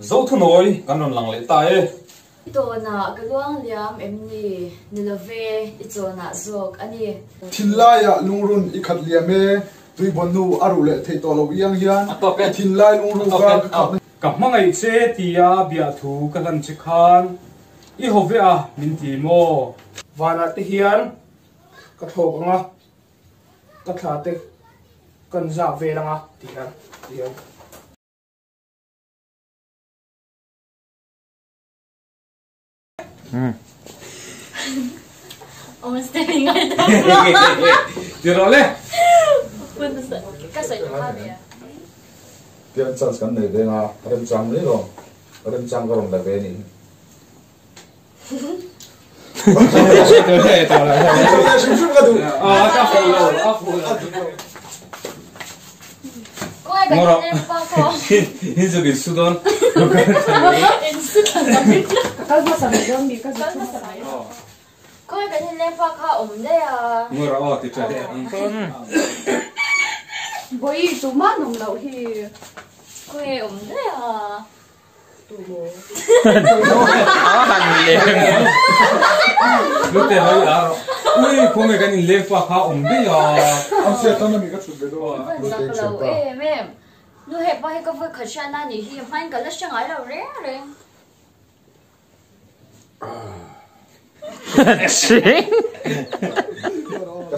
Zothunawi kan rawn lang leh ta e. I tawnah ka luang liam em ni? Ni love, i chawnah zawk a ni. Thinlaiah lungrun i khat liam e, tuibawn nu a ruh leh theih tawh loh iang hian i thinlai lungru ka ka khat na. Ka hmangaih che tia biahthu ka hlan che khan i haw ve a min ti maw? Vanah te hian ka thlawk ang a, ka thla te kan zak vel ang a ti hian ti hian. Tiang chance kan nei veng a, remchang mai lawm, remchang ka rawn la ve ni. Ka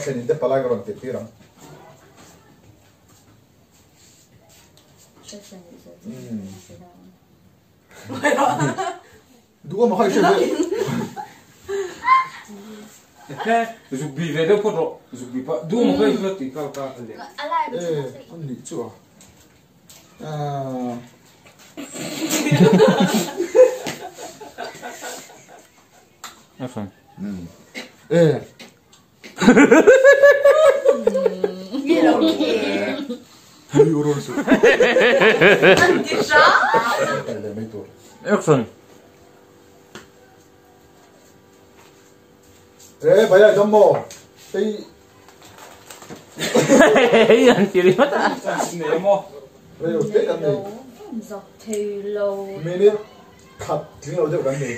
thlen in te palai ka rawn tirh tir ang. Duh a khai hre ve. Zuk bi ve deuh phawt rawh. Zuk bi pah duh a khai hre tih kha ka le. Eh, an nih chu a. Ah. Eh. Action. Ê, bây giờ dâm mò. Ê. An ti ringawt a. Rei te kan nei. Minute khat tling lo deuh kan nei.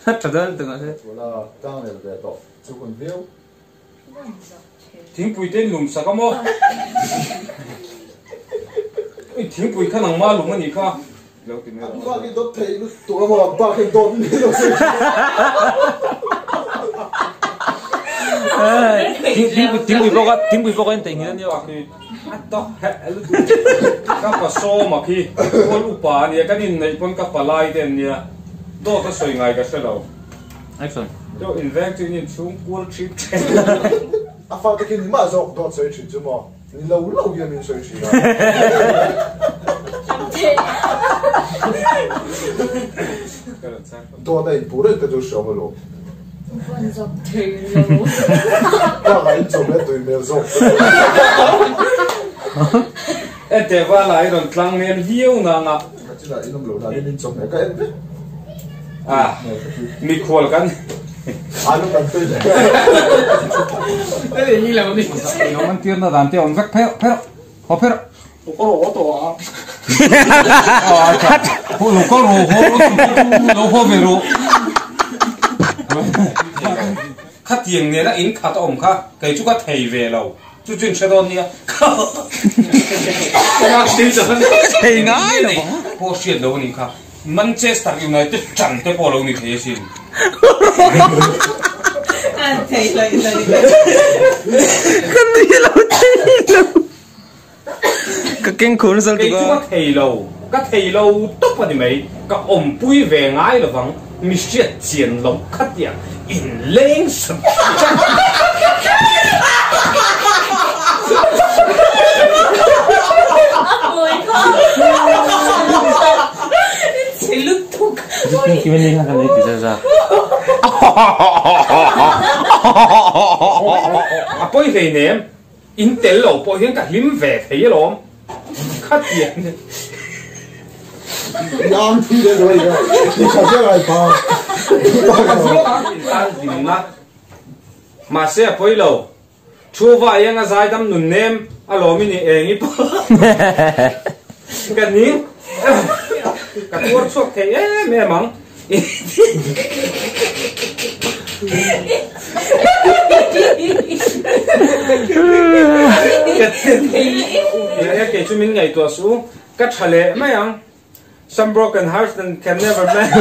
Tha dawn tung a se. Tuna tang lel ve tawh chu hun viau. Thingpui te in lum sak a maw? Ui thingpui kha nangma lum a nih kha. Lo ti mai rawh. Bak hi dawt thei lutuk a maw? Bak hi dawt ni lo se. Thingpui pawh kha thingpui pawh kha in theihnghilh a nia. A tawk heh lutuk. Ka pa sawma khi kawl upa a nia kan inneih pawn ka palai te an nia. Dawt a sawi ngai ka hre lo. Action. Deuh inveng chu in inchhung kual thin thin. A fate khi ni mah zawk dawt sawi thin chu maw? Ni lo lo hian min sawi thin a. Dawt a inpuh reng te chu hriam alawm. Van zak thei lo. Bakah in chawhmeh tui hmel zawk te. Ente vala i rawn tlang nem viau nang a. Ka china in awm lo dan in min chawhmeh ka en vek. A mikhual kan Alu kan tui leh. Ni lo ni. Lo man tir na dan te awm vek pherh pherh. Haw pherh. Lo kal rawh tawh a. Lo kal rawh haw lo haw ve rawh. Khatiang nena in khat a awm kha kei chu ka thei ve lo. Chu chu in hre dawn nia. Ka thei ngai lo vang. Pawh hriat lo a nih kha. Manchester United ṭan te pawh lo ni thei asin. Ka nui lo thei lo. Ka keng khur nasa lutuk a. Kei chu ka thei lo. Ka thei lo tawp a ni mai. Ka awmpui ve ngai lo vang. Mi hriat chian lo khatiang inleng sat sat. A pawi hleinem. In tel lo pawh hian ka hlim ve thei alawm. Khatiang. Yang thi le rồi rồi. Ni kha zia lai pa. Tan hlimna. Mahse a pawi lo. Thu va iang a zaidam nun nem a lawm i ni eng i pawh ka ning ka tuar chhuak thei em em ang. Kei chu min ngaihtuah suh u, ka tha leh mai ang. Some broken hearts can never mend.